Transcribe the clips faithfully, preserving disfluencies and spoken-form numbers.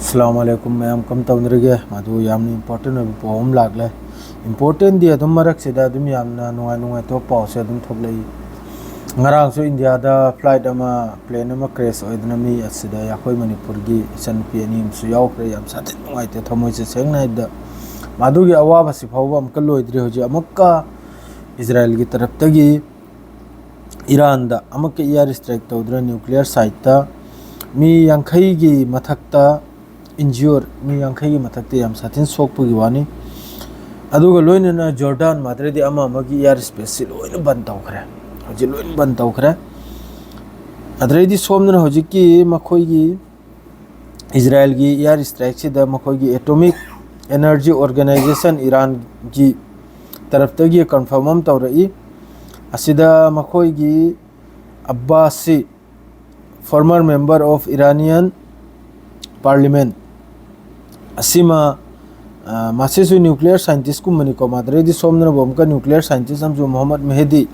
ꯑꯁꯂꯥꯃꯨ ꯑꯂꯥꯏꯀꯨꯝ ꯃꯌꯥꯝ, ꯀꯝ ꯇꯧꯅꯔꯤꯒꯦ? ꯃꯗꯨ ꯌꯥꯝꯅ ꯏꯝꯄꯣꯔꯇꯦꯟ ꯑꯣꯏꯕ ꯄꯥꯎ ꯑꯃ ꯂꯥꯛꯂꯦ꯫ ꯏꯝꯄꯣꯔꯇꯦꯟꯗꯤ ꯑꯗꯨꯝ ꯃꯔꯛꯁꯤꯗ ꯑꯗꯨꯝ ꯌꯥꯝꯅ ꯅꯨꯡꯉꯥꯏ ꯅꯨꯡꯉꯥꯏꯇꯕ ꯄꯥꯎꯁꯦ ꯑꯗꯨꯝ ꯊꯣꯛꯂꯛꯏ꯫ ꯉꯔꯥꯡꯁꯨ ꯏꯟꯗꯤꯌꯥꯗ ꯐ꯭ꯂꯥꯏꯠ ꯑꯃ, ꯄ꯭ꯂꯦꯟ ꯑꯃ ꯀ꯭ꯔꯦꯁ ꯑꯣꯏꯗꯨꯅ ꯃꯤ ꯑꯁꯤꯗ ꯑꯩꯈꯣꯏ ꯃꯅꯤꯄꯨꯔꯒꯤ ꯏꯆꯟꯅꯨꯄꯤ ꯑꯅꯤ ꯑꯃꯁꯨ ꯌꯥꯎꯈ꯭ꯔꯦ꯫ ꯌꯥꯝ ꯁꯥꯊꯤꯅ ꯅꯨꯡꯉꯥꯏꯇꯦ, ꯊꯃꯣꯏꯁꯦ ꯁꯦꯡꯅ ꯍꯥꯏꯕꯗ꯫ ꯃꯗꯨꯒꯤ ꯑꯋꯥꯕꯁꯤ ꯐꯥꯎꯕ ꯑꯃꯨꯛꯀ ꯂꯣꯏꯗ꯭ꯔꯤ꯫ ꯍꯧꯖꯤꯛ ꯑꯃꯨꯛꯀ ꯏꯖꯔꯥꯏꯜꯒꯤ ꯇꯔꯞꯇꯒꯤ ꯏꯔꯥꯟꯗ ꯑꯃꯨꯛꯀ ꯏꯌꯥꯔ ꯏꯁꯇ꯭ꯔꯥꯏꯛ ꯇꯧꯗꯨꯅ ꯅ꯭ꯌꯨꯀ꯭ꯂꯤꯌꯔ ꯁꯥꯏꯠꯇ ꯃꯤ ꯌꯥꯡꯈꯩꯒꯤ ꯃꯊꯛꯇ ꯏꯟꯖ꯭ꯌꯣꯔ, ꯃꯤ ꯌꯥꯡꯈꯩꯒꯤ ꯃꯊꯛꯇ ꯌꯥꯝ ꯁꯥꯊꯤꯅ ꯁꯣꯛꯄꯒꯤ ꯋꯥꯅꯤ꯫ ꯑꯗꯨꯒ ꯂꯣꯏꯅꯅ ꯖꯣꯔꯗꯥꯟ, ꯃꯗ꯭ꯔꯗꯤ ꯑꯃ ꯑꯃꯒꯤ ꯏꯌꯥꯔ ꯁ꯭ꯄꯦꯁꯁꯤ ꯂꯣꯏꯅ ꯕꯟ ꯇꯧꯈ꯭ꯔꯦ꯫ ꯍꯧꯖꯤꯛ ꯂꯣꯏꯅ ꯕꯟ ꯇꯧꯈ꯭ꯔꯦ꯫ ꯑꯗꯩꯗꯤ ꯁꯣꯝꯗꯅ ꯍꯧꯖꯤꯛꯀꯤ ꯃꯈꯣꯏꯒꯤ ꯏꯖꯔꯥꯏꯜꯒꯤ ꯏꯌꯥꯔ ꯏꯁꯇ꯭ꯔꯥꯏꯛꯁꯤꯗ ꯃꯈꯣꯏꯒꯤ ꯑꯦꯇꯣꯃꯤꯛ ꯑꯦꯅꯔꯖꯤ ꯑꯣꯔꯒꯅꯥꯏꯖꯦꯁꯟ ꯏꯔꯥꯟꯒꯤ ꯇꯔꯞꯇꯒꯤ ꯀꯟꯐꯥꯔꯝ ꯑꯃ ꯇꯧꯔꯛꯏ꯫ ꯑꯁꯤꯗ ꯃꯈꯣꯏꯒꯤ ꯑꯕꯥꯁꯤ, former member of Iranian parliament, ꯑꯁꯤꯃ, ꯑ, ꯃꯁꯤꯁꯨ ꯅ꯭ꯌꯨꯀ꯭ꯂꯤꯌꯔ ꯁꯥꯏꯟꯇꯤꯁꯀꯨꯝꯕꯅꯤꯀꯣ꯫ ꯃꯗꯨꯗꯩꯗꯤ ꯁꯣꯝꯗꯅꯕꯨ ꯑꯃꯨꯛꯀ ꯅ꯭ꯌꯨꯀ꯭ꯂꯤꯌꯔ ꯁꯥꯏꯟꯇꯤꯁ ꯑꯃꯁꯨ ꯃꯣꯍꯝꯃꯗ ꯃꯦꯍꯗꯤ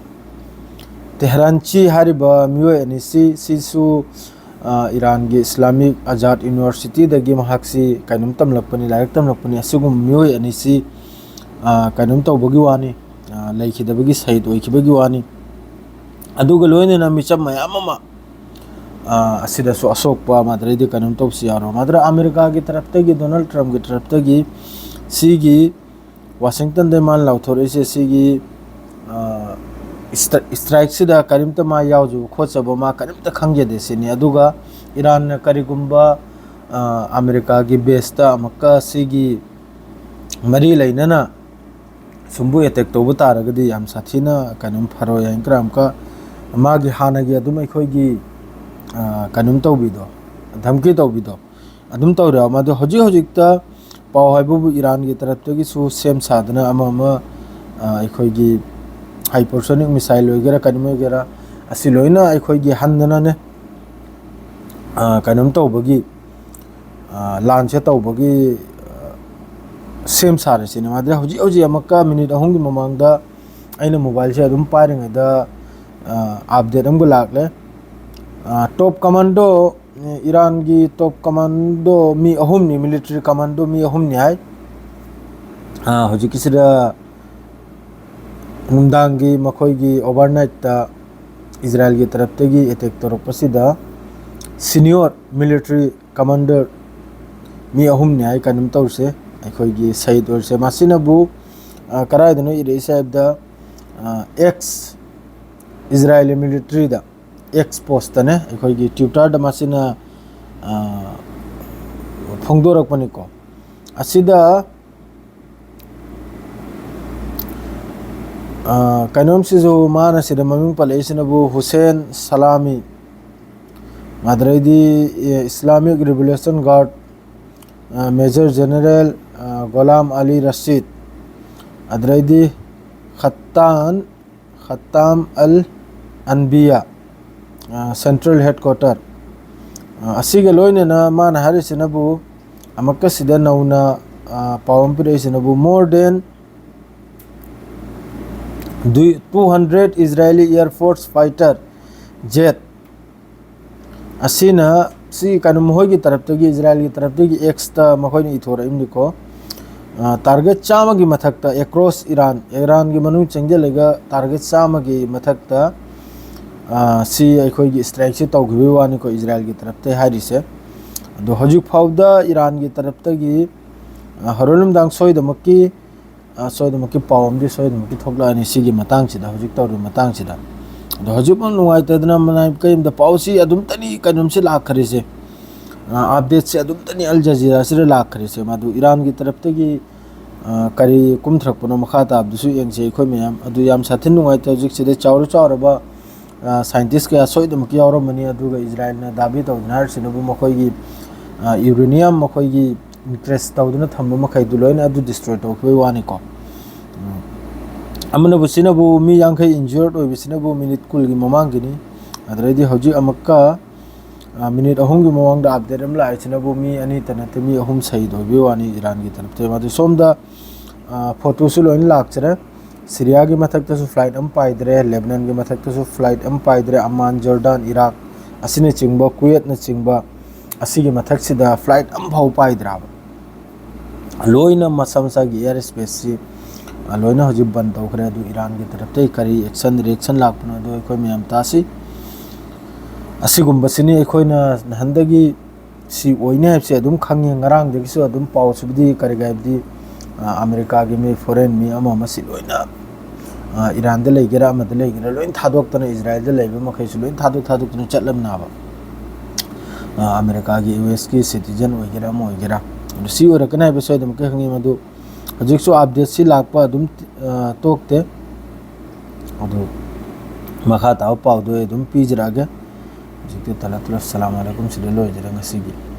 ꯇꯦꯍꯔꯥꯟꯆꯤ ꯍꯥꯏꯔꯤꯕ ꯃꯤꯑꯣꯏ ꯑꯅꯤꯁꯤ, ꯁꯤꯁꯨ, ꯑ, ꯏꯔꯥꯟꯒꯤ ꯏꯁꯂꯥꯃꯤꯛ ꯑꯖꯥꯗ ꯌꯨꯅꯤꯚꯔꯁꯤꯇꯤꯗꯒꯤ ꯃꯍꯥꯛꯁꯤ ꯀꯩꯅꯣꯝ ꯇꯝꯂꯛꯄꯅꯤ, ꯂꯥꯏꯔꯤꯛ ꯇꯝꯂꯛꯄꯅꯤ꯫ ꯑꯁꯤꯒꯨꯝꯕ ꯃꯤꯑꯣꯏ ꯑꯅꯤꯁꯤ, ꯑ, ꯀꯩꯅꯣꯝ ꯇꯧꯕꯒꯤ ꯋꯥꯅꯤ, ꯑ, ꯂꯩꯈꯤꯗꯕꯒꯤ, ꯁꯍꯤꯗ ꯑꯣꯏꯈꯤꯕꯒꯤ ꯋꯥꯅꯤ꯫ ꯑꯗꯨꯒ ꯂꯣꯏꯅꯅ ꯃꯤꯆꯝ ꯃꯌꯥꯝ ꯑꯃ, ꯑ, ꯑꯁꯤꯗꯁꯨ ꯑꯁꯣꯛꯄ, ꯃꯗꯨꯗꯩꯗꯤ ꯀꯩꯅꯣꯝ ꯇꯧꯕꯁꯨ ꯌꯥꯎꯔꯣ꯫ ꯃꯗꯨꯗ ꯑꯃꯦꯔꯤꯀꯥꯒꯤ ꯇꯔꯞꯇꯒꯤ, ꯗꯣꯅꯥꯜꯗ ꯇ꯭ꯔꯝꯞꯀꯤ ꯇꯔꯞꯇꯒꯤ ꯁꯤꯒꯤ ꯋꯥꯁꯤꯡꯇꯟꯗ ꯃꯥꯅ ꯂꯥꯎꯊꯣꯔꯛꯏꯁꯦ, ꯁꯤꯒꯤ, ꯑ, ꯏꯁꯇ꯭ꯔ-, ꯏꯁꯇ꯭ꯔꯥꯏꯛꯁꯤꯗ ꯀꯔꯤꯝꯇ ꯃꯥ ꯌꯥꯎꯖꯕ ꯈꯣꯠꯆꯕ ꯃꯥ ꯀꯔꯤꯝꯇ ꯈꯪꯖꯗꯦ ꯁꯤꯅꯤ꯫ ꯑꯗꯨꯒ ꯏꯔꯥꯟꯅ ꯀꯔꯤꯒꯨꯝꯕ, ꯑ, ꯑꯃꯦꯔꯤꯀꯥꯒꯤ ꯕꯦꯁꯇ ꯑꯃꯨꯛꯀ ꯁꯤꯒꯤ ꯃꯔꯤ ꯂꯩꯅꯅ ꯁꯨꯝꯕꯨ ꯑꯦꯇꯦꯛ ꯇꯧꯕ ꯇꯥꯔꯒꯗꯤ ꯌꯥꯝ ꯁꯥꯊꯤꯅ ꯀꯩꯅꯣꯝ ꯐꯔꯣꯏ ꯍꯥꯏꯅ ꯈꯔ ꯑꯃꯨꯛꯀ ꯃꯥꯒꯤ ꯍꯥꯟꯅꯒꯤ ꯑꯗꯨꯝ ꯑꯩꯈꯣꯏꯒꯤ, ꯑ, ꯀꯩꯅꯣꯝ ꯇꯧꯕꯤꯗꯣ, ꯙꯝꯀꯤ ꯇꯧꯕꯤꯗꯣ ꯑꯗꯨꯝ ꯇꯧꯔꯦ꯫ ꯃꯗꯨ ꯍꯧꯖꯤꯛ ꯍꯧꯖꯤꯛꯇ ꯄꯥꯎ ꯍꯥꯏꯕꯕꯨ ꯏꯔꯥꯟꯒꯤ ꯇꯔꯞꯇꯒꯤꯁꯨ ꯁꯦꯝ ꯁꯥꯗꯅ ꯑꯃ ꯑꯃ, ꯑ, ꯑꯩꯈꯣꯏꯒꯤ ꯍꯥꯏꯄꯔꯁꯣꯅꯤꯛ ꯃꯤꯁꯥꯏꯜ ꯑꯣꯏꯒꯦꯔꯥ, ꯀꯩꯅꯣꯝ ꯑꯣꯏꯒꯦꯔꯥ, ꯑꯁꯤ ꯂꯣꯏꯅ ꯑꯩꯈꯣꯏꯒꯤ ꯍꯟꯗꯅꯅꯦ, ꯑ, ꯀꯩꯅꯣꯝ ꯇꯧꯕꯒꯤ, ꯑ, ꯂꯥꯟꯁꯦ ꯇꯧꯕꯒꯤ, ꯑ, ꯁꯦꯝ ꯁꯥꯔꯦ ꯁꯤꯅꯦ꯫ ꯃꯥꯗꯤ ꯍꯧꯖꯤꯛ ꯍꯧꯖꯤꯛ ꯑꯃꯨꯛꯀ ꯃꯤꯅꯤꯠ ꯑꯍꯨꯝꯒꯤ ꯃꯃꯥꯡꯗ ꯑꯩꯅ ꯃꯣꯕꯥꯏꯜꯁꯦ ꯑꯗꯨꯝ ꯄꯥꯏꯔꯤꯉꯩꯗ, ꯑ, ꯑꯞꯗꯦꯠ ꯑꯃꯒ ꯂꯥꯛꯂꯦ꯫ ꯑ, ꯇꯣꯞ ꯀꯃꯥꯟꯗꯣ ꯏꯔꯥꯟꯒꯤ ꯇꯣꯞ ꯀꯃꯥꯟꯗꯣ ꯃꯤ ꯑꯍꯨꯝꯅꯤ, ꯃꯤꯂꯤꯇꯔꯤ ꯀꯃꯥꯟꯗꯣ ꯃꯤ ꯑꯍꯨꯝꯅꯤ ꯍꯥꯏ꯫ ꯑꯥ, ꯍꯧꯖꯤꯛꯀꯤꯁꯤꯗ ꯅꯨꯡꯗꯥꯡꯒꯤ ꯃꯈꯣꯏꯒꯤ ꯑꯣꯚꯔꯅꯥꯏꯠꯇ ꯏꯖꯔꯥꯏꯜꯒꯤ ꯇꯔꯞꯇꯒꯤ ꯑꯦꯇꯦꯛ ꯇꯧꯔꯛꯄꯁꯤꯗ ꯁꯤꯅꯤꯌꯣꯔ ꯃꯤꯂꯤꯇꯔꯤ ꯀꯃꯥꯟꯗꯔ ꯃꯤ ꯑꯍꯨꯝꯅꯤ ꯍꯥꯏ ꯀꯩꯅꯣꯝ ꯇꯧꯔꯤꯁꯦ꯫ ꯑꯩꯈꯣꯏꯒꯤ ꯁꯍꯤꯗ ꯑꯣꯏꯔꯤꯁꯦ ꯃꯁꯤꯅꯕꯨ, ꯑ, ꯀꯗꯥꯏꯗꯅꯣ ꯏꯔꯛꯏꯁꯦ ꯍꯥꯏꯕꯗ, ꯑ, ꯑꯦꯛꯁ ꯏꯖꯔꯥꯏꯂꯤ ꯃꯤꯂꯤꯇꯔꯤꯗ, ꯑꯦꯛꯁ ꯄꯣꯁꯇꯅꯦ, ꯑꯩꯈꯣꯏꯒꯤ ꯇ꯭ꯋꯤꯇꯔꯗ ꯃꯁꯤꯅ, ꯑ, ꯐꯣꯡꯗꯣꯔꯛꯄꯅꯤꯀꯣ꯫ ꯑꯁꯤꯗ ꯑ, ꯀꯩꯅꯣꯝꯁꯤꯁꯨ ꯃꯥꯅ ꯁꯤꯗ ꯃꯃꯤꯡ ꯄꯜꯂꯛꯏꯁꯤꯅꯕꯨ ꯍꯨꯁꯦꯟ ꯁꯂꯥꯃꯤ, ꯑꯗꯨꯗꯩꯗꯤ, ꯑꯦ, ꯏꯁꯂꯥꯃꯤꯛ ꯔꯤꯚꯣꯂꯨꯁꯟ ꯒꯥꯔꯗ, ꯑ, ꯃꯦꯖꯔ ꯖꯦꯅꯔꯦꯜ, ꯑ, ꯒꯣꯂꯥꯝ ꯑꯂꯤ ꯔꯁꯤꯗ, ꯑꯗꯨꯗꯩꯗꯤ ꯈꯠꯇꯥꯟ, ꯈꯠꯇꯥꯝ ꯑꯜ ꯑꯟꯕꯤꯌꯥ, ꯑ, ꯁꯦꯟꯇ꯭ꯔꯦꯜ ꯍꯦꯗꯀ꯭ꯋꯥꯇꯔ, ꯑ, ꯑꯁꯤꯒ ꯂꯣꯏꯅꯅ ꯃꯥꯅ ꯍꯥꯏꯔꯤꯁꯤꯅꯕꯨ ꯑꯃꯨꯛꯀ ꯁꯤꯗ ꯅꯧꯅ, ꯑ, ꯄꯥꯎ ꯑꯃ ꯄꯤꯔꯛꯏꯁꯤꯅꯕꯨ more than two hundred Israeli Air Force fighter jet ꯑꯁꯤꯅ, ꯁꯤ ꯀꯩꯅꯣ, ꯃꯈꯣꯏꯒꯤ ꯇꯔꯞꯇꯒꯤ, ꯏꯖꯔꯥꯏꯜꯒꯤ ꯇꯔꯞꯇꯒꯤ ꯑꯦꯛꯁꯇ ꯃꯈꯣꯏꯅ ꯏꯊꯣꯔꯛꯏꯕꯅꯤꯀꯣ꯫ ꯑ, ꯇꯥꯔꯒꯦꯠ ꯆꯥꯝꯃꯒꯤ ꯃꯊꯛꯇ across ꯏꯔꯥꯟ, ꯏꯔꯥꯟꯒꯤ ꯃꯅꯨꯡ ꯆꯪꯁꯤꯜꯂꯒ ꯇꯥꯔꯒꯦꯠ ꯆꯥꯝꯃꯒꯤ ꯃꯊꯛꯇ, ꯑ, ꯁꯤ ꯑꯩꯈꯣꯏꯒꯤ ꯏꯁꯇ꯭ꯔꯥꯏꯛꯁꯤ ꯇꯧꯈꯤꯕꯒꯤ ꯋꯥꯅꯤꯀꯣ, ꯏꯖꯔꯥꯏꯜꯒꯤ ꯇꯔꯞꯇꯒꯤ ꯍꯥꯏꯔꯤꯁꯦ꯫ ꯑꯗꯣ ꯍꯧꯖꯤꯛ ꯐꯥꯎꯗ ꯏꯔꯥꯟꯒꯤ ꯇꯔꯞꯇꯒꯤ, ꯑ, ꯍꯣꯔꯦꯟ ꯅꯨꯡꯗꯥꯡ ꯁꯣꯏꯗꯃꯛꯀꯤ ꯑ, ꯁꯣꯏꯗꯅꯃꯛꯀꯤ ꯄꯥꯎ ꯑꯃꯗꯤ ꯁꯣꯏꯗꯅꯃꯛꯀꯤ ꯊꯣꯛꯂꯛꯑꯅꯤ ꯁꯤꯒꯤ ꯃꯇꯥꯡꯁꯤꯗ, ꯍꯧꯖꯤꯛ ꯇꯧꯔꯤꯕ ꯃꯇꯥꯡꯁꯤꯗ꯫ ꯑꯗꯣ ꯍꯧꯖꯤꯛꯃꯛ ꯅꯨꯡꯉꯥꯏꯇꯗꯅ ꯃꯅꯥꯏ ꯀꯔꯤꯝꯇ ꯄꯥꯎꯁꯤ ꯑꯗꯨꯝꯇꯅꯤ ꯀꯩꯅꯣꯝꯁꯤ ꯂꯥꯛꯈ꯭ꯔꯤꯁꯦ꯫ ꯑ, ꯑꯞꯗꯦꯠꯁꯤ ꯑꯗꯨꯝꯇꯅꯤ ꯑꯜ ꯖꯖꯤꯔꯥꯁꯤꯗ ꯂꯥꯛꯈ꯭ꯔꯤꯁꯦ꯫ ꯃꯗꯨ ꯏꯔꯥꯟꯒꯤ ꯇꯔꯞꯇꯒꯤ, ꯑ, ꯀꯔꯤ ꯀꯨꯝꯊꯔꯛꯄꯅꯣ ꯃꯈꯥ ꯇꯥꯕꯗꯨꯁꯨ ꯌꯦꯡꯁꯦ ꯑꯩꯈꯣꯏ ꯃꯌꯥꯝ꯫ ꯑꯗꯨ ꯌꯥꯝ ꯁꯥꯊꯤꯅ ꯅꯨꯡꯉꯥꯏꯇꯦ꯫ ꯍꯧꯖꯤꯛꯁꯤꯗ ꯆꯥꯎꯔ ꯆꯥꯎꯔꯕ, ꯑ, ꯁꯥꯏꯟꯇꯤꯁ ꯀꯌꯥ ꯁꯣꯏꯗꯅꯃꯛꯀꯤ ꯌꯥꯎꯔꯝꯃꯅꯤ꯫ ꯑꯗꯨꯒ ꯏꯖꯔꯥꯏꯜꯅ ꯗꯥꯕꯤ ꯇꯧꯗꯅ ꯍꯥꯏꯔꯤꯁꯤꯅꯕꯨ ꯃꯈꯣꯏꯒꯤ, ꯑ, ꯌꯨꯔꯦꯅꯤꯌꯝ ꯃꯈꯣꯏꯒꯤ ꯏꯟꯇꯔꯦꯁ ꯇꯧꯗꯨꯅ ꯊꯝꯕ ꯃꯈꯩꯗꯨ ꯂꯣꯏꯅ ꯑꯗꯨ ꯗꯤꯁꯇ꯭ꯔꯣꯏ ꯇꯧꯈꯤꯕꯒꯤ ꯋꯥꯅꯤꯀꯣ꯫ ꯎꯝ꯫ ꯑꯃꯅꯕꯨ ꯁꯤꯅꯕꯨ ꯃꯤ ꯌꯥꯡꯈꯩ ꯏꯟꯖꯨꯔꯠ ꯑꯣꯏꯕꯁꯤꯅꯕꯨ ꯃꯤꯅꯤꯠ ꯀꯨꯟꯒꯤ ꯃꯃꯥꯡꯒꯤꯅꯤ꯫ ꯑꯗꯨꯗꯩꯗꯤ ꯍꯧꯖꯤꯛ ꯑꯃꯨꯛꯀ, ꯑ, ꯃꯤꯅꯤꯠ ꯑꯍꯨꯝꯒꯤ ꯃꯃꯥꯡꯗ ꯑꯞꯗꯦꯠ ꯑꯃ ꯂꯥꯛꯏꯁꯤꯅꯕꯨ ꯃꯤ ꯑꯅꯤꯇ ꯅꯠꯇꯦ, ꯃꯤ ꯑꯍꯨꯝ ꯁꯍꯤꯗ ꯑꯣꯏꯕꯒꯤ ꯋꯥꯅꯤ ꯏꯔꯥꯟꯒꯤ ꯇꯔꯞꯇ꯫ ꯑꯗꯨ ꯁꯣꯝꯗ, ꯑ, ꯐꯣꯇꯣꯁꯨ ꯂꯣꯏꯅ ꯂꯥꯛꯆꯔꯦ꯫ ꯁꯤꯔꯤꯌꯥꯒꯤ ꯃꯊꯛꯇꯁꯨ ꯐ꯭ꯂꯥꯏꯠ ꯑꯃ ꯄꯥꯏꯗ꯭ꯔꯦ, ꯂꯦꯕꯅꯟꯒꯤ ꯃꯊꯛꯇꯁꯨ ꯐ꯭ꯂꯥꯏꯠ ꯑꯃ ꯄꯥꯏꯗ꯭ꯔꯦ, ꯑꯃꯥꯟ, ꯖꯣꯔꯗꯥꯟ, ꯏꯔꯥꯛ, ꯑꯁꯤꯅꯆꯤꯡꯕ, ꯀꯨꯋꯦꯠꯅꯆꯤꯡꯕ, ꯑꯁꯤꯒꯤ ꯃꯊꯛꯁꯤꯗ flight ꯑꯃꯐꯥꯎ ꯄꯥꯏꯗ꯭ꯔꯕ꯫ ꯂꯣꯏꯅ ꯃꯁꯥ ꯃꯁꯥꯒꯤ air space ꯁꯤ, ꯑ, ꯂꯣꯏꯅ ꯍꯧꯖꯤꯛ ꯕꯟ ꯇꯧꯈ꯭ꯔꯦ꯫ ꯑꯗꯨ ꯏꯔꯥꯟꯒꯤ ꯇꯔꯞꯇꯒꯤ ꯀꯔꯤ action, reaction ꯂꯥꯛꯄꯅꯣ, ꯑꯗꯨ ꯑꯩꯈꯣꯏ ꯃꯌꯥꯝ ꯇꯥꯁꯤ꯫ ꯑꯁꯤꯒꯨꯝꯕꯁꯤꯅꯤ ꯑꯩꯈꯣꯏꯅ ꯅꯍꯥꯟꯗꯒꯤ ꯁꯤ ꯑꯣꯏꯅꯤ ꯍꯥꯏꯕꯁꯦ ꯑꯗꯨꯝ ꯈꯪꯉꯦ꯫ ꯉꯔꯥꯡꯗꯒꯤꯁꯨ ꯑꯗꯨꯝ ꯄꯥꯎꯁꯤꯕꯨꯗꯤ ꯀꯔꯤꯒ ꯍꯥꯏꯕꯗꯤ, ꯑ, ꯑꯃꯦꯔꯤꯀꯥꯒꯤ ꯃꯤ, foreign ꯃꯤ ꯑꯃ ꯑꯃ ꯁꯤ ꯂꯣꯏꯅ, ꯑ, ꯏꯔꯥꯟꯗ ꯂꯩꯒꯦꯔꯥ ꯑꯃꯗ ꯂꯩꯒꯦꯔꯥ ꯂꯣꯏꯅ ꯊꯥꯗꯣꯛꯇꯅ, ꯏꯖꯔꯥꯏꯜꯗ ꯂꯩꯕ ꯃꯈꯩꯁꯨ ꯂꯣꯏꯅ ꯊꯥꯗꯣꯛ ꯊꯥꯗꯣꯛꯇꯅ ꯆꯠꯂꯝꯅꯦꯕ꯫ ꯑ, ꯑꯃꯦꯔꯤꯀꯥꯒꯤ, ꯌꯨ ꯑꯦꯁꯀꯤ citizen ꯑꯣꯏꯒꯦꯔꯥ ꯑꯃ ꯑꯣꯏꯒꯦꯔꯥ꯫ ꯑꯗꯨ ꯁꯤ ꯑꯣꯏꯔꯛꯀꯅꯤ ꯍꯥꯏꯕ ꯁꯣꯏꯗꯅꯃꯛꯀꯤ ꯈꯪꯉꯤ꯫ ꯃꯗꯨ ꯍꯧꯖꯤꯛꯁꯨ update ꯁꯤ ꯂꯥꯛꯄ ꯑꯗꯨꯝ, ꯑ, ꯇꯣꯛꯇꯦ꯫ ꯑꯗꯨ ꯃꯈꯥ ꯇꯥꯕ ꯄꯥꯎꯗꯣ ꯑꯩ ꯑꯗꯨꯝ ꯄꯤꯖꯔꯛꯑꯒꯦ꯫ ꯍꯧꯖꯤꯛꯇꯤ ꯇꯂꯥ ꯇꯂꯥ ꯁꯂꯥꯝ ꯑꯂꯩꯀꯨꯝ ꯁꯤꯗ ꯂꯣꯏꯖꯔꯦ ꯉꯁꯤꯒꯤ꯫